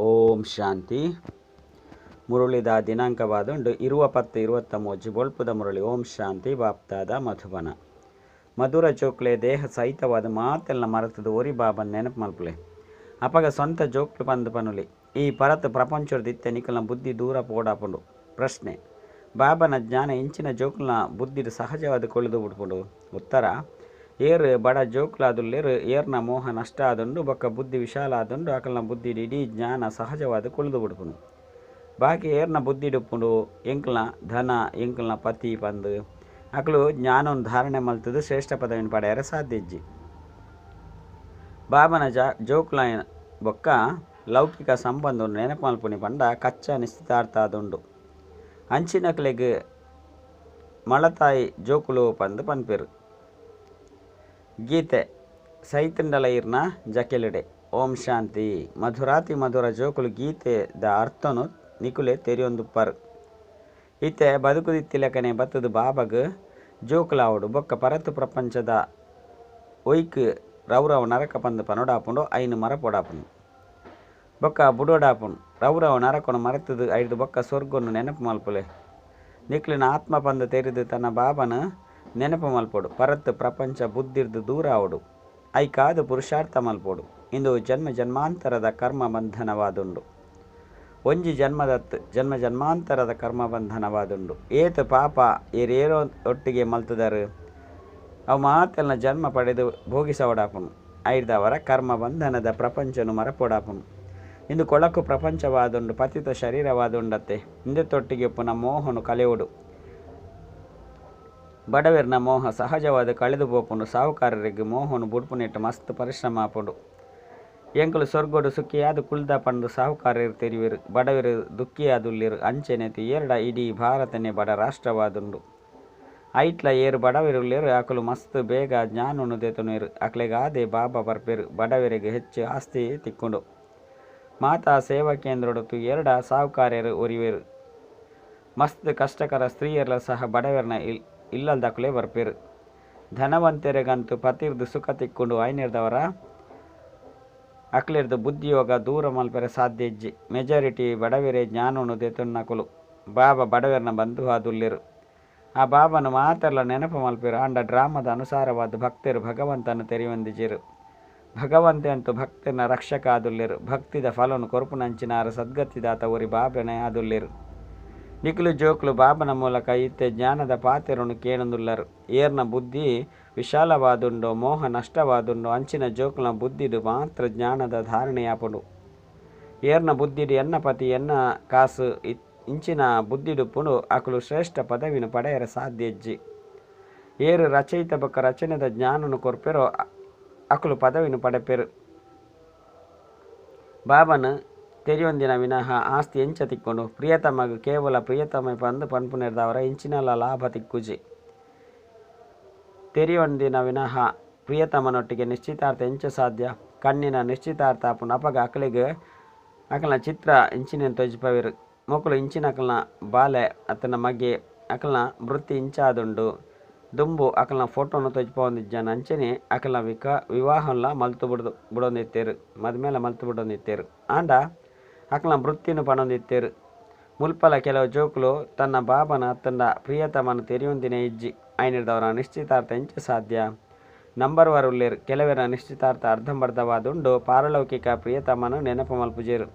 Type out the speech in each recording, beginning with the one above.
ಓಂ ಶಾಂತಿ. ಮುರುಳಿದ ದಿನಾಂಕವಾದುಂಡು 20/10/23 ಬೊಳ್ಪುದ ಮುರಳಿ. ಓಂ ಶಾಂತಿ. ಬಾಪ್ತಾದ ಮಧುಬನ. ಮಧುರ ಜೋಕ್ಲೆ ದೇಹ ಸಹಿತವಾದ ಮಾತೆಲ್ಲ ಮರತದ ಒರಿ ಬಾಬನ್ ನೆನಪು ಮಲ್ಪುಲೆ. ಅಪಗ ಸ್ವಂತ ಜೋಕ್ಲು ಪಂದು ಪನುಲಿ. ಈ ಪರತ್ ಪ್ರಪಂಚದ ನಿಕಲ್ನ ಬುದ್ಧಿ ದೂರ ಪೋಡಾಪುಂಡು. ಪ್ರಶ್ನೆ: ಬಾಬನ ಜ್ಞಾನ ಇಂಚಿನ ಜೋಕ್ಲನ ಬುದ್ಧಿಡು ಸಹಜವಾದ ಕೊಳಿದು ಬಿಡ್ಪುಂಡು? ಉತ್ತರ: ಏರು ಬಡ ಜೋಕ್ಲಾದುಲ್ಲೇರು ಏರ್ನ ಮೋಹ ನಷ್ಟ ಆದುಂಡು ಬೊಕ್ಕ ಬುದ್ಧಿ ವಿಶಾಲ ಆದುಂಡು ಅಕಲ್ನ ಬುದ್ಧಿ ಇಡೀ ಜ್ಞಾನ ಸಹಜವಾದ ಕೊಳಿದು ಬಿಡ್ಪುಂಡು. ಬಾಕಿ ಏರ್ನ ಬುದ್ಧಿಡುಪ್ಪುಂಡು ಎಂಕಲ್ನ ಧನ ಎಂಕಲ್ನ ಪತಿ ಪಂದು ಅಕಲು ಜ್ಞಾನವನ್ನು ಧಾರಣೆ ಮಲ್ತದು ಶ್ರೇಷ್ಠ ಪದವಿನ ಪಡೆಯರ ಸಾಧ್ಯ ಇಜ್ಜಿ. ಬಾಬನ ಜೋಕ್ಲ ಬೊಕ್ಕ ಲೌಕಿಕ ಸಂಬಂಧವನ್ನು ನೆನಪು ಮಲ್ಪುನಿ ಪಂಡ ಕಚ್ಚಾ ನಿಶ್ಚಿತಾರ್ಥ ಆದುಂಡು. ಅಂಚಿನಕ್ಲೆಗ್ ಮಳತಾಯಿ ಜೋಕುಲು ಪಂದು ಪನ್ಪೆರು. ಗೀತೆ ಸೈತಂಡಲ ಇರ್ನ ಜಕೆಲಿಡೆ. ಓಂ ಶಾಂತಿ. ಮಧುರಾತಿ ಮಧುರ ಜೋಕುಲು ಗೀತೆ the ಅರ್ಥನು ನಿಕುಲೆ ತೆರಿಯೊಂದುಪ್ಪರು. ಇತ್ತೆ ಬದುಕುದಿತ್ತಿಲಕನೆ ಬತ್ತದು ಬಾಬಗ್ ಜೋಕುಲಾವಡು ಬೊಕ್ಕ ಪರತು ಪ್ರಪಂಚದ ಒಯ್ಕ್ ರೌರವ ನರಕ ಪಂದು ಪನೊಡಾಪುಂಡು ಐನು ಮರ ಪೊಡಾಪುಂಡು ಬೊಕ್ಕ ಬುಡೋಡಾಪುಂಡು. ರೌರವ ನರಕನು ಮರೆತದು ಐದು ಬೊಕ್ಕ ಸ್ವರ್ಗನ್ನು ನೆನಪು ಮಲ್ಪುಲೆ. ನಿಕ್ಲಿನ ಆತ್ಮ ಪಂದು ತೆರಿದು ತನ್ನ ಬಾಬನ ನೆನಪು ಮಲ್ಪೊಡು. ಪರತ್ತು ಪ್ರಪಂಚ ಬುದ್ಧಿರ್ದು ದೂರ ಆವಡು. ಐಕಾದು ಪುರುಷಾರ್ಥ ಮಲ್ಪೊಡು. ಇಂದು ಜನ್ಮ ಜನ್ಮಾಂತರದ ಕರ್ಮ ಬಂಧನವಾದುಂಡು. ಒಂಜಿ ಜನ್ಮದತ್ತು ಜನ್ಮ ಜನ್ಮಾಂತರದ ಕರ್ಮ ಬಂಧನವಾದುಂಡು. ಏತ ಪಾಪ ಏರೇರೋ ಒಟ್ಟಿಗೆ ಮಲ್ತದರು ಅವು ಮಾತೆಲ್ಲ ಜನ್ಮ ಪಡೆದು ಭೋಗಿಸವಡಾಪುನು. ಐದವರ ಕರ್ಮ ಬಂಧನದ ಪ್ರಪಂಚನು ಮರಪೊಡಾಪುನು. ಇಂದು ಕೊಳಕು ಪ್ರಪಂಚವಾದುಂಡು, ಪತಿತ ಶರೀರವಾದುಂಡತ್ತೆ. ಇಂದೆ ತೊಟ್ಟಿಗೆ ಪುನಃ ಮೋಹನು ಕಲೆಯುಡು. ಬಡವೆರ್ನ ಮೋಹ ಸಹಜವಾದ ಕಳೆದು ಪೋಪುಂಡು. ಸಾಹುಕಾರರಿಗೆ ಮೋಹನು ಬುಡ್ಪುನೆಟ್ಟು ಮಸ್ತ್ ಪರಿಶ್ರಮ ಆಪುಂಡು. ಎಂಕಲು ಸ್ವರ್ಗೋಡು ಸುಖಿಯಾದ ಕುಲ್ದ ಪಂಡು ಸಾಹುಕಾರರು ತೆರಿವೆರು. ಬಡವೆರು ದುಃಖಿಯಾದುಲ್ಲೇರು. ಅಂಚೆನೆತು ಏರ್ಡ ಇಡೀ ಭಾರತನೇ ಬಡ ರಾಷ್ಟ್ರವಾದುಂಡು. ಐಟ್ಲ ಏರು ಬಡವೆರುಲ್ಲೇರು ಅಕಲು ಮಸ್ತ್ ಬೇಗ ಜ್ಞಾನನು ದೆತೊನುವೆರು. ಅಕ್ಲೆಗಾದೆ ಬಾಬಾ ಬರ್ಪೆರು. ಬಡವರಿಗೆ ಹೆಚ್ಚು ಆಸ್ತಿ ತಿಕ್ಕೊಂಡು. ಮಾತಾ ಸೇವಾ ಕೇಂದ್ರೊಡು ಎರಡ ಸಾಹುಕಾರ್ಯರು ಒರಿವೆರು. ಮಸ್ತ್ ಕಷ್ಟಕರ ಸ್ತ್ರೀಯರ್ಲ ಸಹ ಬಡವೆರ್ನ ಇಲ್ಲಲ್ದಕುಲೇ ಬರ್ಪೆರು. ಧನವಂತರಿಗಂತೂ ಪತಿರ್ದು ಸುಖ ತಿಕ್ಕೊಂಡು ಐನಿರ್ದವರ ಅಕ್ಲೆರ್ದು ಬುದ್ಧಿಯೋಗ ದೂರ ಮಲ್ಪೆರೆ ಸಾಧ್ಯ ಇಜ್ಜಿ. ಮೆಜಾರಿಟಿ ಬಡವೆರೇ ಜ್ಞಾನನು ದೆತೊನ್ನಕುಲು. ಬಾಬಾ ಬಡವೆರ್ನ ಬಂಧು ಆದುಲ್ಲೇರು. ಆ ಬಾಬನು ಮಾತೆಲ್ಲ ನೆನಪು ಮಲ್ಪೆರು. ಆಂಡ ಡ್ರಾಮದ ಅನುಸಾರವಾದ ಭಕ್ತರು ಭಗವಂತನ ತೆರೆಯೊಂದಿಜೆರು. ಭಗವಂತೆ ಅಂತೂ ಭಕ್ತನ ರಕ್ಷಕ ಆದುಲ್ಲೇರು. ಭಕ್ತಿದ ಫಲನು ಕೊರಪುನಂಚಿನಾರ ಸದ್ಗತಿದಾತ ಒರಿ ಬಾಬನೇ ಆದುಲ್ಲೇರು. ನಿಕ್ಲು ಜೋಕ್ಲು ಬಾಬನ ಮೂಲಕ ಇತ್ತೆ ಜ್ಞಾನದ ಪಾತೆರನು ಕೇಣಂದುಲ್ಲರು. ಏರ್ನ ಬುದ್ಧಿ ವಿಶಾಲವಾದುಂಡೋ ಮೋಹ ನಷ್ಟವಾದುಂಡೋ ಅಂಚಿನ ಜೋಕ್ಲನ ಬುದ್ಧಿಡು ಮಾತ್ರ ಜ್ಞಾನದ ಧಾರಣೆಯಾಪುಂಡು. ಏರ್ನ ಬುದ್ಧಿಡು ಎನ್ನ ಪತಿ ಎನ್ನ ಕಾಸು ಇಂಚಿನ ಬುದ್ಧಿಡುಪ್ಪುಂಡು ಅಕಲು ಶ್ರೇಷ್ಠ ಪದವಿನ ಪಡೆಯರ ಸಾಧ್ಯ ಇಜ್ಜಿ. ಏರು ರಚಯಿತ ಬೊಕ್ಕ ರಚನೆದ ಜ್ಞಾನನು ಕೊರ್ಪೆರೋ ಅಕಲು ಪದವಿನ ಪಡೆಪೆರು. ಬಾಬನ ತೆರಿಯೊಂದಿನ ವಿನಃ ಆಸ್ತಿ ಎಂಚ ತಿಕ್ಕೊಂಡು. ಪ್ರಿಯತಮಗು ಕೇವಲ ಪ್ರಿಯತಮ ಪಂದು ಪನ್ಪುನೆರ್ದವರ ಇಂಚಿನಲ ಲಾಭ ತಿಕ್ಕುಜಿ. ತೆರಿಯೊಂದಿನ ವಿನಃ ಪ್ರಿಯತಮನೊಟ್ಟಿಗೆ ನಿಶ್ಚಿತಾರ್ಥ ಎಂಚ ಸಾಧ್ಯ? ಕಣ್ಣಿನ ನಿಶ್ಚಿತಾರ್ಥ ಆಪುಂಡು. ಅಪಗ ಅಕಲಿಗೆ ಅಕಲ್ನ ಚಿತ್ರ ಇಂಚಿನ ತೊಜಿಪವಿರು. ಮೊಕಲು ಇಂಚಿನ ಅಕಲ್ನ ಬಾಲೆ ಅತನ ಮಗೆ ಅಕಲ್ನ ವೃತ್ತಿ ಇಂಚಾದುಂಡು. ದುಂಬು ಅಕಲ್ನ ಫೋಟೋನು ತೊಜಿಪವೊಂದಿಜ್ಜಾನ ಅಂಚನೆ ಅಕಲ್ನ ವಿವಾಹನ್ಲ ಮಲ್ತು ಬುಡೊಂದಿತ್ತೇರು. ಮದ್ಮೇಲೆ ಮಲ್ತು ಬುಡೊಂದಿತ್ತೇರು. ಆಂಡ ಅಕಲ್ನ ವೃತ್ತಿನು ಪಣೊಂದಿತ್ತೇರು. ಮುಲ್ಪಲ ಕೆಲವು ಜೋಕುಲು ತನ್ನ ಬಾಬನ ಅತ್ತಂಡ ಪ್ರಿಯತಮನ ತೆರಿಯೊಂದಿನ ಇಜ್ಜಿ. ಐನಿರ್ದವರ ನಿಶ್ಚಿತಾರ್ಥ ಎಂಚ ಸಾಧ್ಯ? ನಂಬರ್ ವಾರ್ ಉಲ್ಲೇರು. ಕೆಲವರ ನಿಶ್ಚಿತಾರ್ಥ ಅರ್ಧಂಬರ್ಧವಾದುಂಡು. ಪಾರಲೌಕಿಕ ಪ್ರಿಯತಮನು ನೆನಪು ಮಲ್ಪುಜೇರು.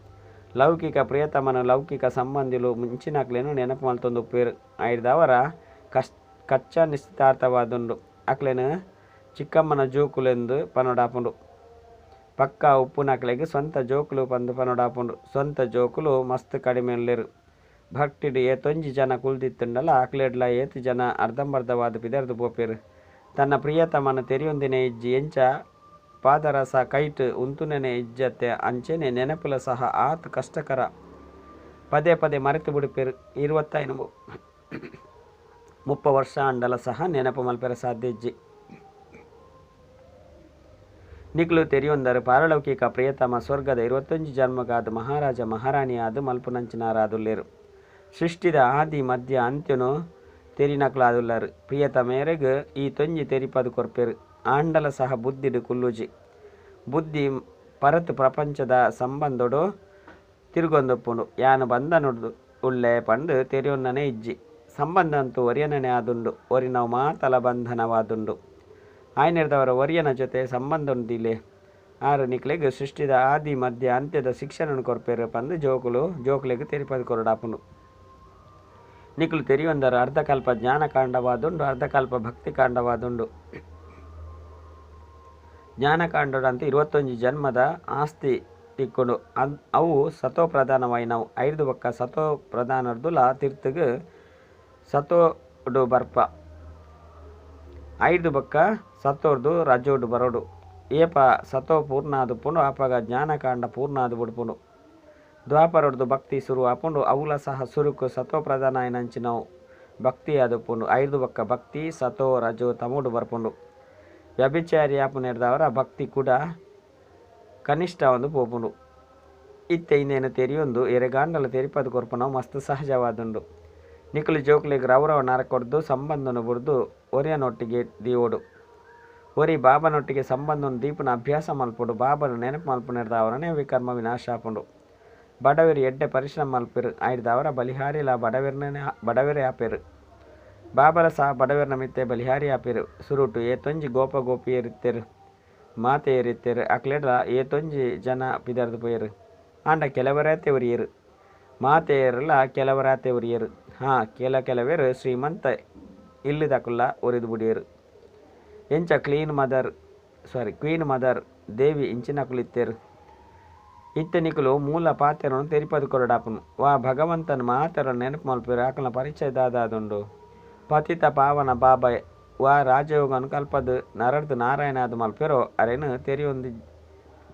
ಲೌಕಿಕ ಪ್ರಿಯತಮನು ಲೌಕಿಕ ಸಂಬಂಧಿಲು ಮುಂಚಿನಕ್ಲೇನು ನೆನಪು ಮಲ್ತೊಂದುಪ್ಪೇರು. ಐರ್ದವರ ಕಚ್ಚಾ ನಿಶ್ಚಿತಾರ್ಥವಾದುಂಡು. ಅಕ್ಲೇನು ಚಿಕ್ಕಮ್ಮನ ಜೋಕುಲೆಂದು ಪನೊಡಾಪುಂಡು. ಪಕ್ಕ ಉಪ್ಪುನಕ್ಲೆಗ್ ಸ್ವಂತ ಜೋಕುಲು ಪಂದು ಪನೊಡಾಪುಂಡು. ಸ್ವಂತ ಜೋಕುಲು ಮಸ್ತ್ ಕಡಿಮೆ ಉಲ್ಲೇರು. ಭಕ್ತಿಡು ಏತೊಂಜಿ ಜನ ಕುಲ್ದಿತ್ತುಂಡಲ ಅಕ್ಲೆಡ್ಲ ಏತು ಜನ ಅರ್ಧಂಬರ್ಧವಾದ ಪಿದರ್ದು ಪೋಪೆರು. ತನ್ನ ಪ್ರಿಯತಮನ ತೆರಿಯೊಂದಿನ ಇಜ್ಜಿ. ಎಂಚ ಪಾದರಸ ಕೈಟ್ ಉಂತುನೆನೆ ಇಜ್ಜತ್ತೆ ಅಂಚೆನೆ ನೆನಪುಲ ಸಹ ಆತ್ ಕಷ್ಟಕರ. ಪದೇ ಪದೇ ಮರೆತು ಬಿಡುಪೆರು. 25 30 ವರ್ಷ ಅಂಡಲ ಸಹ ನೆನಪು ಮಲ್ಪೆರ ಸಾಧ್ಯ ಇಜ್ಜಿ. ನಿಕ್ಲು ತೆರಿಯೊಂದರು ಪಾರಲೌಕಿಕ ಪ್ರಿಯತಮ ಸ್ವರ್ಗದ 21 ಜನ್ಮಗಾದ ಮಹಾರಾಜ ಮಹಾರಾಣಿಯಾದ ಮಲ್ಪುನಂಚಿನಾರಾದುಲ್ಲೇರು. ಸೃಷ್ಟಿದ ಆದಿ ಮಧ್ಯ ಅಂತ್ಯನು ತೆರಿನಕ್ಲಾದುಲ್ಲರು. ಪ್ರಿಯತಮೇರೆಗ್ ಈ ತೊಂಜಿ ತೆರಿಪದು ಕೊರ್ಪೆರು. ಆಂಡಲ ಸಹ ಬುದ್ಧಿಡು ಕುಲ್ಲುಜಿ. ಬುದ್ಧಿ ಪರತು ಪ್ರಪಂಚದ ಸಂಬಂಧೊಡು ತಿರುಗೊಂದುಪ್ಪುಂಡು. ಯಾನು ಬಂಧನೊಡ್ದು ಉಳ್ಳೆ ಪಂದು ತೆರಿಯೊನ್ನನೇ ಇಜ್ಜಿ. ಸಂಬಂಧ ಅಂತೂ ಒರಿಯನನೇ ಆದುಂಡು. ಒರಿನವು ಮಾತಲ ಬಂಧನವಾದುಂಡು. ಆಯ್ನೆರ್ದವರ ಒರಿಯನ ಜೊತೆ ಸಂಬಂಧೊನು ದೀಲೆ. ಆರು ನಿಕ್ಲೆಗ್ ಸೃಷ್ಟಿದ ಆದಿ ಮಧ್ಯ ಅಂತ್ಯದ ಶಿಕ್ಷಣನು ಕೊರ್ಪೆರು ಪಂದು ಜೋಕುಲು ಜೋಕುಲೆಗ್ ತೆರಿಪದು ಕೊರಡಾಪುಂಡು. ನಿಕುಲು ತೆರಿಯೊಂದರ ಅರ್ಧಕಲ್ಪ ಜ್ಞಾನಕಾಂಡವಾದುಂಡು, ಅರ್ಧಕಲ್ಪ ಭಕ್ತಿಕಾಂಡವಾದುಂಡು. ಜ್ಞಾನಕಾಂಡೋಡಂತ 21 ಜನ್ಮದ ಆಸ್ತಿ ತಿಕ್ಕುಂಡು. ಅವು ಸತೋ ಪ್ರಧಾನವಾಯಿನವು. ಐದು ಬೊಕ್ಕ ಸತೋ ಪ್ರಧಾನರ್ದುಲ ತಿರ್ತುಗು ಸತೋಡು ಬರ್ಪ. ಐದು ಬೊಕ್ಕ ಸತೋರ್ದು ರಜೋಡು ಬರೋಡು. ಏಪ ಸತೋ ಪೂರ್ಣ ಆದುಪ್ಪುಂಡು ಆಪಗ ಜ್ಞಾನಕಾಂಡ ಪೂರ್ಣ ಆದು ಬುಡ್ಪುಂಡು. ದ್ವಾಪರೊಡ್ದು ಭಕ್ತಿ ಸುರು ಆಪುಂಡು. ಅವುಲ ಸಹ ಸುರುಕು ಸತೋ ಪ್ರಧಾನ ಆಯಿನಂಚಿನವು ಭಕ್ತಿ ಆದುಪ್ಪುಂಡು. ಐದು ಬೊಕ್ಕ ಭಕ್ತಿ ಸತೋ ರಜೋ ತಮೋಡು ಬರ್ಪುಂಡು. ವ್ಯಭಿಚಾರಿ ಆಪುನೆರ್ದವರ ಭಕ್ತಿ ಕೂಡ ಕನಿಷ್ಠ ಒಂದು ಪೋಪುಂಡು. ಇತ್ತೆ ಇನ್ನೇನು ತೆರಿಯೊಂದು ಎರೆಗಾಂಡಲ ತೆರಿಪದು ಕೊರ್ಪುನವು ಮಸ್ತ್ ಸಹಜವಾದುಂಡು. ನಿಕುಲು ಜೋಕ್ಲೆಗ್ ರೌರವ ನರಕೊಡ್ದು ಸಂಬಂಧನು ಬುಡ್ದು ಒರಿಯನೊಟ್ಟಿಗೆ ದೀವೋಡು. ಒರಿ ಬಾಬನೊಟ್ಟಿಗೆ ಸಂಬಂಧನು ದೀಪನ ಅಭ್ಯಾಸ ಮಲ್ಪೊಡು. ಬಾಬನ ನೆನಪು ಮಲ್ಪುನೆರ್ದವರನೇ ವಿಕರ್ಮ ವಿನಾಶ ಆಪುಂಡು. ಬಡವೆರು ಎಡ್ಡೆ ಪರಿಶ್ರಮ ಮಲ್ಪೆರು. ಆಯ್ದವರ ಬಲಿಹಾರಿಲ ಬಡವೆರೇ ಆಪೆರು. ಬಾಬಲ ಸಹ ಬಡವೆರ್ನ ಮಿತ್ತೆ ಬಲಿಹಾರಿ ಆಪೆರು. ಸುರುಟು ಏತೊಂಜಿ ಗೋಪ ಗೋಪಿಯರಿತ್ತೆರು, ಮಾತೆಯರಿತ್ತೆರು. ಅಕ್ಲೆಡ ಏತೊಂಜಿ ಜನ ಪಿದರ್ದು ಪೋಯೆರು. ಆಂಡ ಕೆಲವರಾತೆ ಉರಿಯರು, ಮಾತೆಯರ್ಲ ಕೆಲವರಾತೆ ಉರಿಯರು. ಹಾ ಕೆಲವೆರು ಶ್ರೀಮಂತ ಇಲ್ಲದಕುಲ್ಲ ಒರಿದು ಬುಡಿಯರು. ಎಂಚ ಕ್ವೀನ್ ಮದರ್ ದೇವಿ ಇಂಚಿನಕುಲಿತ್ತೆರು. ಇತ್ತೆ ನಿಕುಲು ಮೂಲ ಪಾತೆರನು ತೆರಿಪದು ಕೊರಡಾಪುನು. ವಾ ಭಗವಂತನ ಮಾತೆರ ನೆನಪು ಮಲ್ಪೆರು. ಆಕಲ್ನ ಪರಿಚಯ ದಾದಾದುಂಡು. ಪತಿತ ಪಾವನ ಬಾಬಾ ವಾ ರಾಜಯೋಗನು ಕಲ್ಪದು ನರರ್ದು ನಾರಾಯಣ ಅದು ಮಲ್ಪೆರೋ ಅರೇನು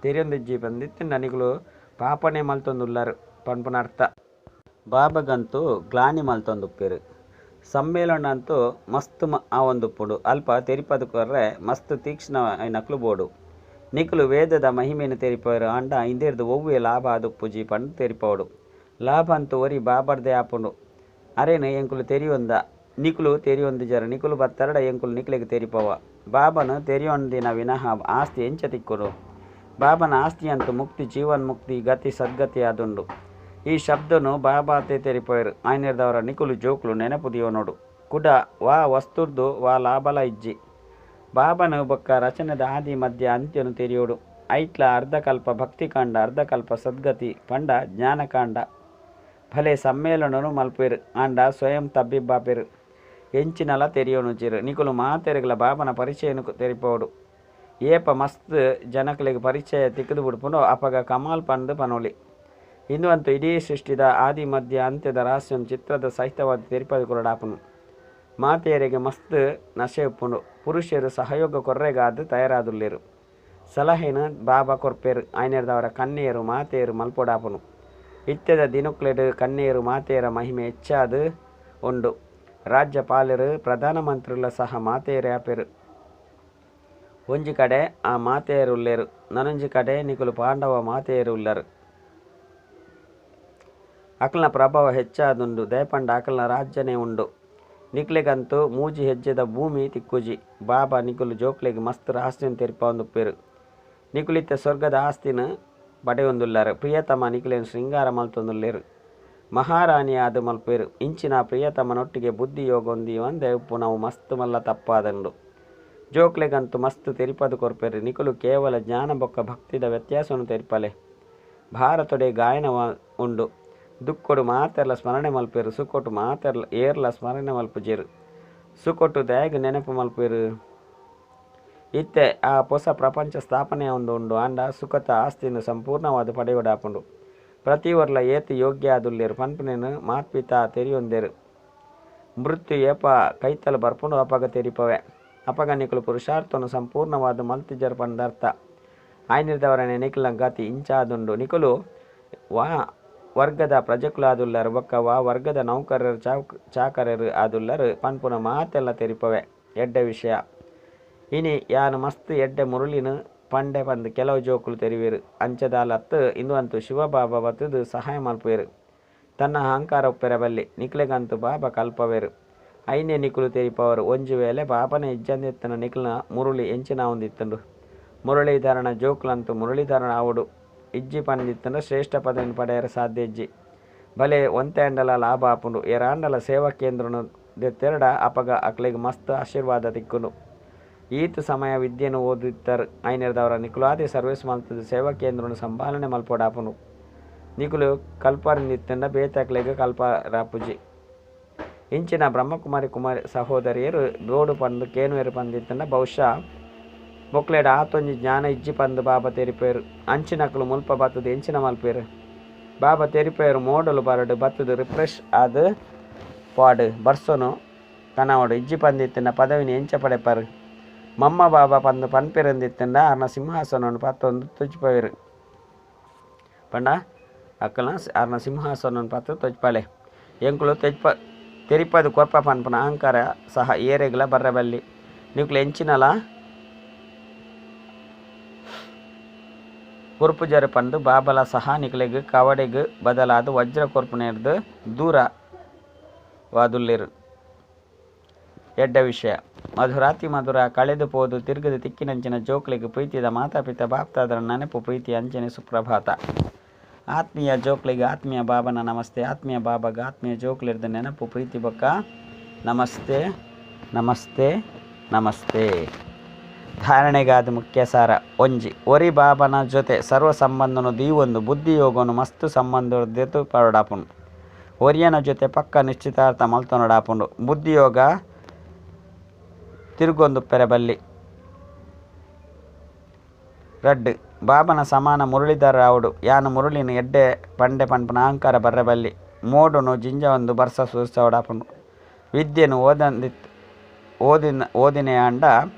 ತೆರಿಯೊಂದಿಜ್ಜಿ ಪಂದಿತ್ತಿಂಡ ನಿಕುಲು ಪಾಪನೆ ಮಲ್ತೊಂದುಲ್ಲರು ಪನ್ಪುನ ಅರ್ಥ. ಬಾಬಗಂತೂ ಗ್ಲಾನಿ ಮಲ್ತೊಂದುಪ್ಪೆರು. ಸಮ್ಮೇಳನ ಅಂತೂ ಮಸ್ತ್ ಆವೊಂದುಪ್ಪುಂಡು. ಅಲ್ಪ ತೆರಿಪದು ಕೊರ್ರೆ ಮಸ್ತ್ ತೀಕ್ಷ್ಣ ಐನಕ್ಲು ಬೋಡು. ನಿಕುಲು ವೇದದ ಮಹಿಮೆಯನ್ನು ತೆರಿಪವರು. ಆಂಡ ಇಂದೆರ್ದು ಒವ್ವೆ ಲಾಭ ಆದುಪ್ಪುಜಿ ಪಂದು ತೆರಿಪವಡು. ಲಾಭ ಅಂತೂ ಒರಿ ಬಾಬರ್ದೇ ಆಪುಂಡು. ಅರೇನು ಎಂಕುಲು ತೆರಿಯೊಂದ ನಿಕುಲು ತೆರಿಯೊಂದಿಜರು. ನಿಕುಲು ಬತ್ತರಡ ಎಂಕುಲು ನಿಕ್ಲೆಗ್ ತೆರಿಪವ. ಬಾಬನು ತೆರಿಯೊಂದಿನ ವಿನಃ ಆಸ್ತಿ ಎಂಚ ತಿಕ್ಕುಡು. ಬಾಬನ ಆಸ್ತಿ ಅಂತೂ ಮುಕ್ತಿ, ಜೀವನ್ ಮುಕ್ತಿ, ಗತಿ ಸದ್ಗತಿ ಆದುಂಡು. ಈ ಶಬ್ದನು ಬಾಬಾತೆ ತೆರಿಪೋಯರು. ಆಯ್ನೆರ್ದವರ ನಿಕುಲು ಜೋಕುಲು ನೆನಪು ದಿಯೋನೋಡು. ಕುಡ ವಾ ವಸ್ತುರ್ದು ವಾ ಲಾಭಲ ಇಜ್ಜಿ. ಬಾಬನು ಬೊಕ್ಕ ರಚನೆದ ಆದಿ ಮಧ್ಯ ಅಂತ್ಯನು ತೆರಿಯೋಡು. ಐಟ್ಲ ಅರ್ಧಕಲ್ಪ ಭಕ್ತಿಕಾಂಡ, ಅರ್ಧಕಲ್ಪ ಸದ್ಗತಿ ಪಂಡ ಜ್ಞಾನಕಾಂಡ. ಭಲೆ ಸಮ್ಮೇಳನನು ಮಲ್ಪೆರು ಆಂಡ ಸ್ವಯಂ ತಬ್ಬಿಬ್ಬಾಪೆರು. ಎಂಚಿನಲ ತೆರಿಯೋನುಜಿರು. ನಿಕುಲು ಮಾತೆರುಗಳ ಬಾಬನ ಪರಿಚಯನು ತೆರಿಪೋಡು. ಏಪ ಮಸ್ತ್ ಜನಕಲಿಗೆ ಪರಿಚಯ ತಿಕ್ಕದು ಬಿಡ್ಪುಂಡು ಅಪಗ ಕಮಾಲ್ ಪಂದು ಪನೋಲಿ. ಇಂದು ಅಂತೂ ಇಡೀ ಸೃಷ್ಟಿದ ಆದಿ ಮಧ್ಯ ಅಂತ್ಯದ ರಹಸ್ಯಂ ಚಿತ್ರದ ಸಹಿತವಾದ ತೆರಿಪದು ಕೊರಡಾಪುನು. ಮಾತೆಯರಿಗೆ ಮಸ್ತ್ ನಶೆ ಉಪ್ಪುಂಡು. ಪುರುಷರು ಸಹಯೋಗ ಕೊರ್ರೆಗಾದ ತಯಾರಾದುಲ್ಲೇರು. ಸಲಹೆನು ಬಾಬಾ ಕೊರ್ಪೇರು. ಆಯ್ನೆರ್ದವರ ಕನ್ಯೆಯರು ಮಾತೆಯರು ಮಲ್ಪೊಡಾಪುನು. ಇತ್ಯದ ದಿನಕ್ಲೆಡು ಕನ್ಯೆಯರು ಮಾತೆಯರ ಮಹಿಮೆ ಹೆಚ್ಚಾದ ಉಂಡು. ರಾಜ್ಯಪಾಲರು ಪ್ರಧಾನಮಂತ್ರಿಲ ಸಹ ಮಾತೆಯರೇ ಆಪೆರು. ಒಂಜಿ ಕಡೆ ಆ ಮಾತೆಯರು ಉಲ್ಲೇರು, ನನೊಂಜಿ ಕಡೆ ನಿಕುಲು ಪಾಂಡವ ಮಾತೆಯರು ಉಲ್ಲರು. ಅಕಲ್ನ ಪ್ರಭಾವ ಹೆಚ್ಚಾದುಂಡು. ದಯಪಂಡ ಅಕಲ್ನ ರಾಜ್ಯನೇ ಉಂಡು. ನಿಕ್ಲೆಗಂತೂ ಮೂಜಿ ಹೆಜ್ಜೆದ ಭೂಮಿ ತಿಕ್ಕುಜಿ. ಬಾಬಾ ನಿಕುಲು ಜೋಕ್ಲೆಗ್ ಮಸ್ತ್ ರಹಸ್ಯನ್ ತೆರಿಪಾವೊಂದುಪ್ಪೆರು. ನಿಕುಲಿತ್ತ ಸ್ವರ್ಗದ ಆಸ್ತಿನ ಪಡೆಯೊಂದುಲ್ಲರು. ಪ್ರಿಯತಮ ನಿಕುಲೆನ್ ಶೃಂಗಾರ ಮಲ್ತೊಂದುಲ್ಲೇರು. ಮಹಾರಾಣಿ ಆದ ಮಲ್ಪೆರು. ಇಂಚಿನ ಪ್ರಿಯತಮನೊಟ್ಟಿಗೆ ಬುದ್ಧಿ ಯೋಗೊಂದಿ ಒಂದೇ ಉಪ್ಪುನವು ಮಸ್ತ್ ಮಲ್ಲ ತಪ್ಪಾದಂಡು. ಜೋಕ್ಲೆಗಂತೂ ಮಸ್ತ್ ತೆರಿಪದು ಕೊರ್ಪೆರು. ನಿಕುಲು ಕೇವಲ ಜ್ಞಾನ ಬೊಕ್ಕ ಭಕ್ತಿದ ವ್ಯತ್ಯಾಸವನ್ನು ತೆರಿಪಲೆ. ಭಾರತೊಡೆ ಗಾಯನ ಉಂಡು. ದುಕ್ಕೊಡು ಮಾತೆರ್ಲ ಸ್ಮರಣೆ ಮಲ್ಪೆರು. ಸುಕೊಟ್ಟು ಮಾತೆರ್ಲ ಏರ್ಲ ಸ್ಮರಣೆ ಮಲ್ಪುಜೆರು. ಸುಕೊಟ್ಟು ದಯಗ್ ನೆನಪು ಮಲ್ಪೆರು. ಇತ್ತೆ ಆ ಹೊಸ ಪ್ರಪಂಚ ಸ್ಥಾಪನೆ ಒಂದು ಉಂಡು. ಆಂಡ ಸುಖತ ಆಸ್ತಿನ ಸಂಪೂರ್ಣವಾದ ಪಡೆಯೋಡಾಪುಂಡು. ಪ್ರತಿ ವರ್ಲ ಏತು ಯೋಗ್ಯ ಆದುಲ್ಲೇರು ಪನ್ಪುನೇನು ಮಾತ್ಪಿತ ತೆರಿಯೊಂದೇರು. ಮೃತ್ಯು ಏಪ ಕೈತಲು ಬರ್ಪುಂಡು ಅಪಗ ತೆರಿಪವೆ. ಅಪಗ ನಿಕುಲು ಪುರುಷಾರ್ಥನು ಸಂಪೂರ್ಣವಾದ ಮಲ್ತಿಜರ್ ಪಂದರ್ಥ. ಆಯ್ನಿರ್ದವರನೆ ನಿಕುಲ ಗತಿ ಇಂಚಾದುಂಡು. ನಿಕುಲು ವಾ ವರ್ಗದ ಪ್ರಜೆಕುಲಾದುಲ್ಲರು ಬೊಕ್ಕ ವಾ ವರ್ಗದ ನೌಕರರು ಚಾಕರರು ಆದುಲ್ಲರು ಪನ್ಪುನ ಮಾತೆಲ್ಲ ತೆರಿಪವೆ. ಎಡ್ಡೆ ವಿಷಯ. ಇನಿ ಯಾನು ಮಸ್ತ್ ಎಡ್ಡೆ ಮುರುಳಿನ ಪಂಡೆ ಪಂದ್ ಕೆಲವು ಜೋಕುಲು ತೆರಿವೇರು. ಅಂಚದಾಲತ್ತು ಇಂದು ಅಂತೂ ಶಿವಬಾಬಾ ಬತ್ತದು ಸಹಾಯ ಮಲ್ಪುವೆರು. ತನ್ನ ಅಹಂಕಾರ ಉಪ್ಪೆರ ಬಲ್ಲಿ. ನಿಕ್ಲೆಗಂತೂ ಬಾಬಾ ಕಲ್ಪವೇರು. ಐನೇ ನಿಕುಲು ತೆರಿಪವರು. ಒಂಜಿ ವೇಳೆ ಬಾಬನ ಇಜ್ಜಂದಿತ್ತನ ನಿಕ್ಲನ ಮುರುಳಿ ಎಂಚಿನ ಒಂದಿತ್ತುಂಡು. ಮುರಳೀಧರನ ಜೋಕುಲಂತೂ ಮುರಳೀಧರನ ಆವಡು. ಇಜ್ಜಿ ಪಂದಿತ್ತಂಡ ಶ್ರೇಷ್ಠ ಪದವಿನ ಪಡೆಯರ ಸಾಧ್ಯ ಇಜ್ಜಿ. ಬಲೆ ಒಂತೆ ಅಂಡಲ ಲಾಭ ಆಪುಂಡು. ಏರಾಂಡಲ ಸೇವಾ ಕೇಂದ್ರನು ದೆತ್ತೆರಡ ಅಪಗ ಅಕ್ಲೆಗ್ ಮಸ್ತ್ ಆಶೀರ್ವಾದ ತಿಕ್ಕುಂಡು. ಈತ್ ಸಮಯ ವಿದ್ಯೆನು ಓದಿತ್ತರ್ ಐನೆರ್ದವರ ನಿಕುಲಾದೆ ಸರ್ವಿಸ್ ಮಲ್ತದ ಸೇವಾ ಕೇಂದ್ರನು ಸಂಭಾಲನೆ ಮಲ್ಪೊಡಾಪುಂಡು. ನಿಕುಲು ಕಲ್ಪರಿಂದಿತ್ತಂಡ ಬೇತೆ ಅಕ್ಲೆಗ್ ಕಲ್ಪರಾಪುಜಿ. ಇಂಚಿನ ಬ್ರಹ್ಮಕುಮಾರಿ ಕುಮಾರಿ ಸಹೋದರಿಯರು ಬೋಡು ಪಂದು ಕೇನುವೆರು ಪಂದಿತ್ತಂಡ ಬಹುಶಃ ಮೊಕ್ಲೆಡ ಆತೊಂಜಿ ಜ್ಞಾನ ಇಜ್ಜಿ ಪಂದು ಬಾಬಾ ತೆರಿಪೇರು. ಅಂಚಿನಕುಲು ಮುಲ್ಪ ಬತ್ತದ ಎಂಚಿನ ಮಲ್ಪೇರು ಬಾಬಾ ತೆರಿಪೇರು. ಮೋಡಲು ಬರಡು ಬತ್ತದ ರಿಫ್ರೆಶ್ ಆದ್ ಪಾಡು ಬರ್ಸೋನು ಕನವಡು ಇಜ್ಜಿ ಪಂದಿತ್ತಂಡ ಪದವಿನ ಎಂಚ ಪಡೆಪರು. ಮಮ್ಮ ಬಾಬಾ ಪಂದು ಪನ್ಪೆರಂದಿತ್ತಂಡ ಅರ್ನ ಸಿಂಹಾಸನವನ್ನು ಪತ್ತೊಂದು ತೊಜ್ಪವೇರು ಪಂಡ ಅಕ್ಕಲ ಅರ್ನ ಸಿಂಹಾಸನವನ್ನು ಪತ್ತು ತೊಜ್ಪಾಳೆ. ಎಂಕುಲು ತೆಜ್ಪ ತೆರಿಪದು ಕೊರ್ಪ ಪನ್ಪುನ ಅಹಂಕಾರ ಸಹ ಏರೆಗ್ಲ ಬರ್ರಬಲ್ಲಿ. ನಿಕುಲು ಎಂಚಿನಲ ಕೊರ್ಪುಜರು ಪಂದು ಬಾಬಲ ಸಹ ನಿಕುಲೆಗ್ ಕವಡೆಗ್ ಬದಲಾದ ವಜ್ರ ಕೊರ್ಪುನೆರ್ದ್ ದೂರ ವಾದುಲ್ಲೆರು. ಎಡ್ಡ ವಿಷಯ ಮಧುರಾತಿ ಮಧುರ ಕಳೆದು ಪೋದು ತಿರುಗದು ತಿಕ್ಕಿನಂಚಿನ ಜೋಕ್ಲೆಗ್ ಪ್ರೀತಿದ ಮಾತಾಪಿತ ಬಾಪ್ತಾದರ ನೆನಪು ಪ್ರೀತಿ ಅಂಚನೆ ಸುಪ್ರಭಾತ. ಆತ್ಮೀಯ ಜೋಕ್ಲೆಗ್ ಆತ್ಮೀಯ ಬಾಬನ ನಮಸ್ತೆ. ಆತ್ಮೀಯ ಬಾಬಾಗ ಆತ್ಮೀಯ ಜೋಕ್ಲೆರ್ದ ನೆನಪು ಪ್ರೀತಿ ಬೊಕ್ಕ ನಮಸ್ತೆ ನಮಸ್ತೆ ನಮಸ್ತೆ. ಧಾರಣೆಗಾದ ಮುಖ್ಯ ಸಾರ ಒಂಜಿ ಒರಿ ಬಾಬನ ಜೊತೆ ಸರ್ವ ಸಂಬಂಧನು ದೀವೊಂದು ಬುದ್ಧಿಯೋಗನು ಮಸ್ತು ಸಂಬಂಧದೆತು ಪರಡಾಪುಂಡು. ಒರಿಯನ ಜೊತೆ ಪಕ್ಕ ನಿಶ್ಚಿತಾರ್ಥ ಮಲ್ತೊನಡಾಪುಂಡು. ಬುದ್ಧಿಯೋಗ ತಿರುಗೊಂದು ಪೆರಬಲ್ಲಿ. ರಡ್ಡು ಬಾಬನ ಸಮಾನ ಮುರಳೀಧರ ರಾವುಡು ಯಾನು ಮುರಳಿನ ಎಡ್ಡೆ ಪಂಡೆ ಪನ್ಪುನ ಅಹಂಕಾರ ಬರ್ರಬಲ್ಲಿ. ಮೋಡುನು ಜಿಂಜ ಒಂದು ಬರ್ಸ ಸೂಸವಡಾಪುಂಡು. ವಿದ್ಯೆನು ಓದಿನ ಅಂಡ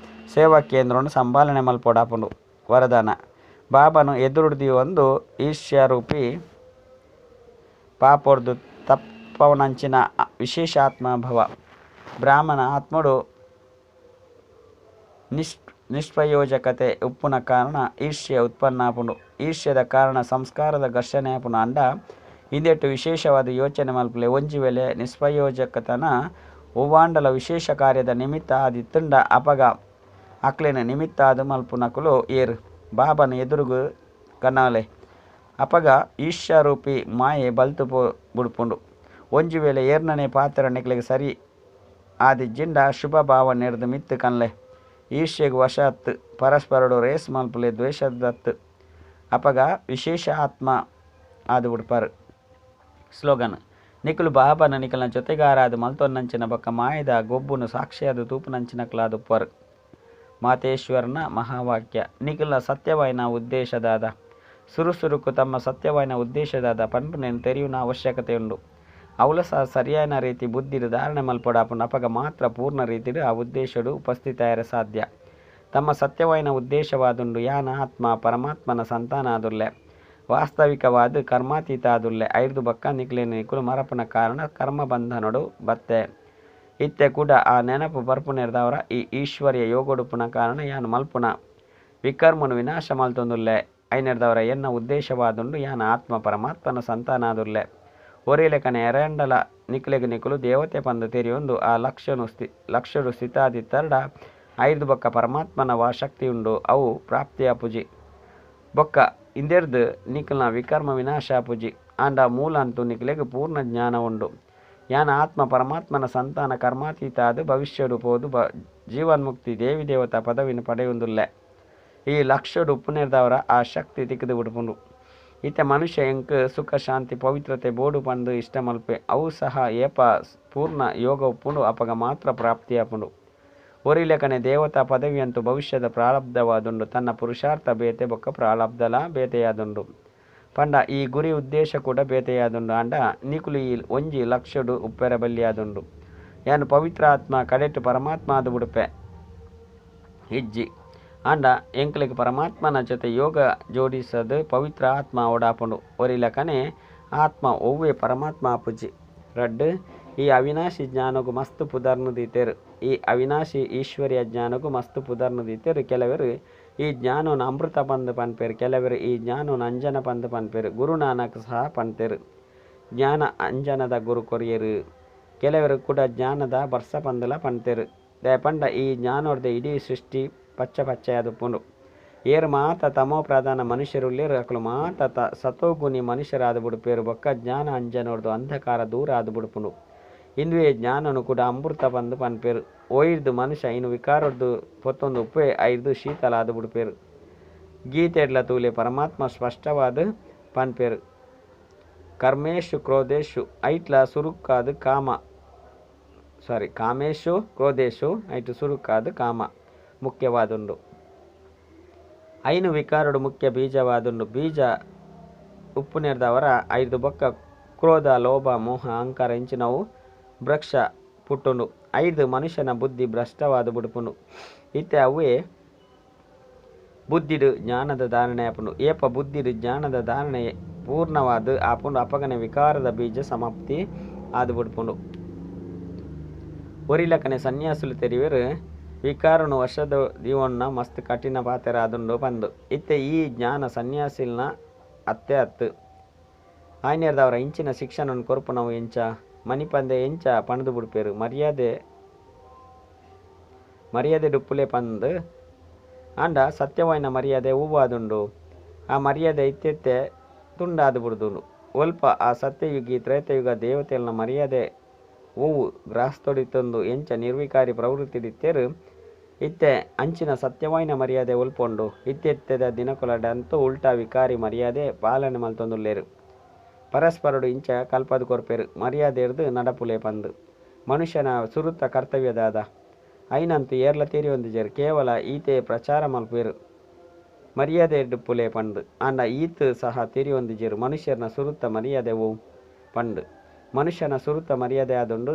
ಸೇವಾ ಕೇಂದ್ರನು ಸಂಭಾಲನೆ ಮಲ್ಪೊಡಾಪುಂಡು. ವರದಾನ ಬಾಬನು ಎದುರುಡ್ದಿ ಒಂದು ಈರ್ಷ್ಯಾರೂಪಿ ಪಾಪೊರ್ದು ತಪ್ಪವನಂಚಿನ ವಿಶೇಷ ಆತ್ಮಭವ. ಬ್ರಾಹ್ಮಣ ಆತ್ಮಡು ನಿಷ್ಪ್ರಯೋಜಕತೆ ಉಪ್ಪುನ ಕಾರಣ ಈರ್ಷ್ಯ ಉತ್ಪನ್ನ ಆಪುಂಡು. ಈರ್ಷ್ಯದ ಕಾರಣ ಸಂಸ್ಕಾರದ ಘರ್ಷಣೆ ಆಪುಂಡು. ಅಂಡ ಇಂದೆಟ್ಟು ವಿಶೇಷವಾದ ಯೋಚನೆ ಮಲ್ಪಲೆ. ಒಂಜಿ ವೇಳೆ ನಿಷ್ಪ್ರಯೋಜಕತನ ಒವ್ವಾಂಡಲ ವಿಶೇಷ ಕಾರ್ಯದ ನಿಮಿತ್ತ ಆದಿತ್ತಂಡ ಅಪಗ ಅಕ್ಲೆನ ನಿಮಿತ್ತ ಆದ ಮಲ್ಪುನಕುಲು ಏರು ಬಾಬನ ಎದುರುಗು ಕನಾಲೆ. ಅಪಗ ಈರ್ಷ್ಯಾರೂಪಿ ಮಾಯೆ ಬಲ್ತು ಬುಡ್ಪುಂಡು. ಒಂಜಿ ವೇಳೆ ಏರ್ನನೆ ಪಾತ್ರ ನಿಕ್ಲೆಗ್ ಸರಿ ಆದಿಜ್ಜಿಂಡ ಶುಭ ಭಾವ ನೆರ್ದು ಮಿತ್ತು ಕನ್ಲೆ. ಈರ್ಷ್ಯೆಗ್ ವಶಾತ್ ಪರಸ್ಪರಡು ರೇಸ್ ಮಲ್ಪುಲೆ ದ್ವೇಷದತ್ತು ಅಪಗ ವಿಶೇಷ ಆತ್ಮ ಆದು ಬಿಡ್ಪಾರು. ಸ್ಲೋಗನ್ ನಿಕುಲು ಬಾಬನ ನಿಕಲ್ನ ಜೊತೆಗಾರಾದ ಮಲ್ತೊನ್ನಂಚಿನ ಬೊಕ್ಕ ಮಾಯದ ಗೊಬ್ಬುನು ಸಾಕ್ಷಿಯಾದ ತೂಪುನಂಚಿನಕುಲಾದುಪ್ಪರು. ಮಾತೇಶ್ವರನ ಮಹಾವಾಕ್ಯ ನಿಕುಲ್ನ ಸತ್ಯವಾಯಿನ ಉದ್ದೇಶದಾದ ಸುರುಸುರುಕು ತಮ್ಮ ಸತ್ಯವಾಯಿನ ಉದ್ದೇಶದಾದ ಪನ್ಪುನೆನ್ ತೆರಿಯುನ ಅವಶ್ಯಕತೆ ಉಂಡು. ಅವಲ ಸಹ ಸರಿಯಾದ ರೀತಿ ಬುದ್ಧಿಡು ಧಾರಣೆ ಮಲ್ಪೊಡಾಪುಂಡು. ಅಪಗ ಮಾತ್ರ ಪೂರ್ಣ ರೀತಿಡು ಆ ಉದ್ದೇಶಡು ಉಪಸ್ಥಿತಾಯರ ಸಾಧ್ಯ. ತಮ್ಮ ಸತ್ಯವಾಯಿನ ಉದ್ದೇಶವಾದುಂಡು ಯಾನ ಆತ್ಮ ಪರಮಾತ್ಮನ ಸಂತಾನ ಆದುಲ್ಲೆ ವಾಸ್ತವಿಕವಾದ ಕರ್ಮಾತೀತ ಆದುಲ್ಲೆ. ಐರ್ದು ಬಕ್ಕ ನಿಕ್ಲೇನು ನಿಕುಲು ಮರಪುನ ಕಾರಣ ಕರ್ಮ ಬಂಧನೊಡು ಬತ್ತೆ. ಇತ್ತೆ ಕೂಡ ಆ ನೆನಪು ಬರ್ಪುನೆರ್ದವರ ಈ ಈಶ್ವರ್ಯ ಯೋಗೊಡುಪುನ ಕಾರಣ ಯಾನು ಮಲ್ಪುನ ವಿಕರ್ಮನು ವಿನಾಶ ಮಲ್ತೊಂದುಲ್ಲೆ. ಐನೆರ್ದವರ ಎನ್ನ ಉದ್ದೇಶವಾದುಂಡು ಯಾನ ಆತ್ಮ ಪರಮಾತ್ಮನ ಸಂತಾನ ಆದುಲ್ಲೆ. ಒರಿಲೆಕನೆ ಎರಂಡಲ ನಿಕ್ಲೆಗ್ ನಿಕುಲು ದೇವತೆ ಪಂದು ತೆರಿಯೊಂದು ಆ ಲಕ್ಷ್ಯಡು ಸ್ಥಿತಾದಿತ್ತರಡ ಐದು ಬೊಕ್ಕ ಪರಮಾತ್ಮನ ವಾ ಶಕ್ತಿ ಉಂಡು ಅವು ಪ್ರಾಪ್ತಿಯಾಪುಜಿ. ಬೊಕ್ಕ ಇಂದೆರ್ದು ನಿಕಲ್ನ ವಿಕರ್ಮ ವಿನಾಶ ಆಪುಜಿ. ಆಂಡ ಮೂಲ ಅಂತೂ ನಿಕ್ಲೆಗ್ ಪೂರ್ಣ ಜ್ಞಾನ ಉಂಡು. ಯಾನ ಆತ್ಮ ಪರಮಾತ್ಮನ ಸಂತಾನ ಕರ್ಮಾತೀತ ಆದ್ ಭವಿಷ್ಯಡು ಪೋದು ಜೀವನ್ಮುಕ್ತಿ ದೇವಿ ದೇವತಾ ಪದವಿನ ಪಡೆಯುಂದುಲ್ಲೆ. ಈ ಲಕ್ಷ್ಯಡು ಉಪ್ಪುನೆರ್ದವರ ಆ ಶಕ್ತಿ ತಿಕ್ಕದು ಬಿಡ್ಪುಂಡು. ಇತ್ತೆ ಮನುಷ್ಯ ಎಂಕ್ ಸುಖ ಶಾಂತಿ ಪವಿತ್ರತೆ ಬೋಡು ಪಂದು ಇಷ್ಟ ಮಲ್ಪೆ. ಅವು ಸಹ ಏಪ ಪೂರ್ಣ ಯೋಗ ಉಪ್ಪುಂಡು ಅಪಗ ಮಾತ್ರ ಪ್ರಾಪ್ತಿಯಾಪುಂಡು. ಒರಿಲೆಕನೆ ದೇವತಾ ಪದವಿಯಂತೂ ಭವಿಷ್ಯದ ಪ್ರಾರಬ್ಧವಾದುಂಡು. ತನ್ನ ಪುರುಷಾರ್ಥ ಬೇತೆ ಬೊಕ್ಕ ಪ್ರಾರಬ್ಧಲ ಬೇತೆಯಾದುಂಡು. ಪಂಡ ಈ ಗುರಿ ಉದ್ದೇಶ ಕೂಡ ಬೇತೆಯಾದುಂಡು. ಆಂಡ ನಿಕುಲು ಈ ಒಂಜಿ ಲಕ್ಷ್ಯಡು ಉಪ್ಪೆರ ಬಲ್ಲಿಯಾದುಂಡು. ಯಾನು ಪವಿತ್ರ ಆತ್ಮ ಕಡೆಟ್ಟು ಪರಮಾತ್ಮ ಆದು ಬಿಡುಪೆ ಇಜ್ಜಿ. ಆಂಡ ಎಂಕ್ಲೆಗ್ ಪರಮಾತ್ಮನ ಜೊತೆ ಯೋಗ ಜೋಡಿಸದು ಪವಿತ್ರ ಆತ್ಮ ಓಡಾಪುಂಡು. ಒರಿಲಕನೆ ಆತ್ಮ ಒವ್ವೆ ಪರಮಾತ್ಮ ಆಪುಜಿ. ರಡ್ಡು ಈ ಅವಿನಾಶಿ ಜ್ಞಾನಗು ಮಸ್ತ್ ಪುದರ್ನು ದೀತೆರು. ಈ ಅವಿನಾಶಿ ಈಶ್ವರ್ಯ ಜ್ಞಾನಗು ಮಸ್ತ್ ಪುದರ್ನು ದೀತೆರು. ಕೆಲವರು ಈ ಜ್ಞಾನೋನ ಅಮೃತ ಪಂದು ಪನ್ಪೆರು. ಕೆಲವರು ಈ ಜ್ಞಾನೋನ ಅಂಜನ ಪಂದು ಪನ್ಪೆರು. ಗುರು ನಾನಕ್ ಸಹ ಪನ್ತೆರು ಜ್ಞಾನ ಅಂಜನದ ಗುರು ಕೊರಿಯರು. ಕೆಲವರು ಕೂಡ ಜ್ಞಾನದ ಬರ್ಸ ಪಂದಲ ಪನ್ತೆರು. ಪಂಡ ಈ ಜ್ಞಾನೋರ್ದ ಇಡೀ ಸೃಷ್ಟಿ ಪಚ್ಚ ಪಚ್ಚೆಯಾದುಪ್ಪುಂಡು. ಏರ್ ಮಾತ ತಮೋ ಪ್ರಧಾನ ಮನುಷ್ಯರುಲ್ಲೇರು ಅಕುಲು ಮಾತ ಸತೋಗುಣಿ ಮನುಷ್ಯರಾದ ಬುಡುಪೇರು ಬೊಕ್ಕ ಜ್ಞಾನ ಅಂಜನೋರ್ದು ಅಂಧಕಾರ ದೂರ ಆದ್ ಬುಡುಪುಂಡು. ಇಂದುವೆ ಜ್ಞಾನನು ಕೂಡ ಅಮೃತ ಪಂದ್ ಪನ್ಪೇರು. ಒಯ್ದು ಮನುಷ್ಯ ಇನ್ನು ವಿಕಾರೊಡ್ದು ಪೊತ್ತೊಂದು ಉಪ್ಪೆ ಐರ್ದು ಶೀತಲ ಆದ್ ಬುಡುಪೇರು. ಗೀತೆಡ್ಲ ತೂಲೆ ಪರಮಾತ್ಮ ಸ್ಪಷ್ಟವಾದ ಪನ್ಪೇರು. ಕರ್ಮೇಶು ಕ್ರೋಧೇಶು ಐಟ್ಲ ಸುರುಕಾದ ಕಾಮ ಸಾರಿ ಕಾಮೇಶು ಕ್ರೋಧೇಶು ಐಟ್ ಸುರುಕಾದ ಕಾಮ ಮುಖ್ಯವಾದುಂಡು. ಐನು ವಿಕಾರಡು ಮುಖ್ಯ ಬೀಜವಾದುಂಡು. ಬೀಜ ಉಪ್ಪುನೆರ್ದವರ ಐದು ಬೊಕ್ಕ ಕ್ರೋಧ ಲೋಭ ಮೋಹ ಅಹಂಕಾರ ಇಂಚಿನವು ವೃಕ್ಷ ಪುಟ್ಟುಂಡು. ಐದು ಮನುಷ್ಯನ ಬುದ್ಧಿ ಭ್ರಷ್ಟವಾದ ಬುಡುಪುಂಡು. ಇತ್ತೆ ಅವೇ ಬುದ್ಧಿಡು ಜ್ಞಾನದ ಧಾರಣೆ ಆಪುಂಡು. ಏಪ ಬುದ್ಧಿಡು ಜ್ಞಾನದ ಧಾರಣೆ ಪೂರ್ಣವಾದ ಆಪುಂಡು ಅಪಗನೆ ವಿಕಾರದ ಬೀಜ ಸಮಾಪ್ತಿ ಆದ್ ಬುಡುಪುಂಡು. ಒರಿಲಕನೆ ಸನ್ಯಾಸುಲು ತೆರಿವೆರು ವಿಕಾರನು ವಶದ ದೀವಣ್ಣ ಮಸ್ತ್ ಕಠಿಣ ಪಾತೆರ ಆದುಂಡು ಪಂದು. ಇತ್ತೆ ಈ ಜ್ಞಾನ ಸನ್ಯಾಸಿಲ್ನ ಅತ್ತೆ ಅತ್ತು ಆಯ್ನೇರ್ದವರ ಇಂಚಿನ ಶಿಕ್ಷಣವನ್ನು ಕೊರ್ಪುನವು ಎಂಚ ಮನಿಪಂದೆ ಎಂಚ ಪಣದು ಬುಡುಪೇರು. ಮರ್ಯಾದೆ ಮರ್ಯಾದೆ ಡುಪ್ಪುಲೆ ಪಂದು ಆಂಡ ಸತ್ಯವಾಯಿನ ಮರ್ಯಾದೆ ಹೂವಾದುಂಡು. ಆ ಮರ್ಯಾದೆ ಇತ್ತೆತ್ತೆ ತುಂಡಾದ ಬುಡ್ದುಂಡು. ಒಲ್ಪ ಆ ಸತ್ಯಯುಗಿ ತ್ರೇತಯುಗ ದೇವತೆಲ್ನ ಮರ್ಯಾದೆ ಹೂವು ಗ್ರಾಸ್ತೊಡಿತ್ತೊಂದು ಎಂಚ ನಿರ್ವಿಕಾರಿ ಪ್ರವೃತ್ತಿಡಿತ್ತೇರು ಇತ್ತೆ ಅಂಚಿನ ಸತ್ಯವಾಯಿನ ಮರ್ಯಾದೆ ಒಲ್ಪೊಂಡು. ಇತ್ತೆತ್ತೆದ ದಿನಕುಲಡಂತೂ ಉಲ್ಟಾ ವಿಕಾರಿ ಮರ್ಯಾದೆ ಪಾಲನೆ ಮಲ್ತೊಂದುಲ್ಲೇರು. ಪರಸ್ಪರಡು ಇಂಚ ಕಲ್ಪದ ಕೊರ್ಪೇರು ಮರ್ಯಾದೆರ್ದು ನಡಪುಲೆ ಪಂದು. ಮನುಷ್ಯನ ಸುರುತ ಕರ್ತವ್ಯದಾದ ಐನಂತು ಏರ್ಲ ತೆರಿಯೊಂದಿಜೆರ್ ಕೇವಲ ಈತೆ ಪ್ರಚಾರ ಮಲ್ಪುವೆರು ಮರ್ಯಾದೆ ಡುಪ್ಪುಲೆ ಪಂದು. ಆಂಡ ಈತ್ ಸಹ ತೆರಿಯೊಂದಿಜೆರ್ ಮನುಷ್ಯನ ಸುರುತ ಮರ್ಯಾದೆ ಓ ಪಂದು. ಮನುಷ್ಯನ ಸುರುತ ಮರ್ಯಾದೆ ಆದುಂಡು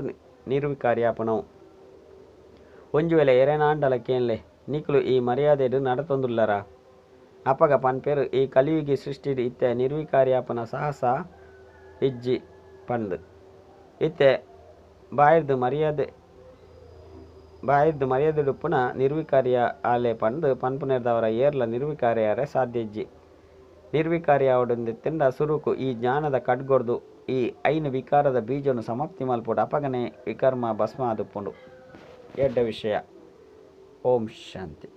ನಿರ್ವಿಕಾರಿ ಆಪುನವು. ಒಂಜಿ ವೇಳೆ ಎರೆನಾಂಡಲ ಕೇನ್ಲೆ ನಿಕುಲು ಈ ಮರ್ಯಾದೆಡ್ ನಡತೊಂದುಲ್ಲರ ಅಪಗ ಪನ್ಪೇರು ಈ ಕಲಿಯುಗಿ ಸೃಷ್ಟಿಡ್ ಇತ್ತೆ ನಿರ್ವಿಕಾರಿ ಆಪುನ ಸಾಹಸ ಇಜ್ಜಿ ಪಂದು. ಇತ್ತೆ ಬಾಯಿರ್ದು ಮರ್ಯಾದೆಡುಪ್ಪುನ ನಿರ್ವಿಕಾರಿಯ ಆಲೆ ಪಂದು ಪನ್ಪುನೆರ್ದವರ ಏರ್ಲ ನಿರ್ವಿಕಾರಿಯಾರೆ ಸಾಧ್ಯ ಇಜ್ಜಿ. ನಿರ್ವಿಕಾರಿಯಾವಡುಂದಿತ್ತಿಂಡ ಸುರುಕು ಈ ಜ್ಞಾನದ ಖಡ್ಗೊಡ್ದು ಈ ಐನು ವಿಕಾರದ ಬೀಜನು ಸಮಾಪ್ತಿ ಮಲ್ಪೊಡು. ಅಪಗನೆ ವಿಕರ್ಮ ಭಸ್ಮ ಆದುಪ್ಪುಂಡು. ಎಡ್ಡೆ ವಿಷಯ. ಓಂ ಶಾಂತಿ.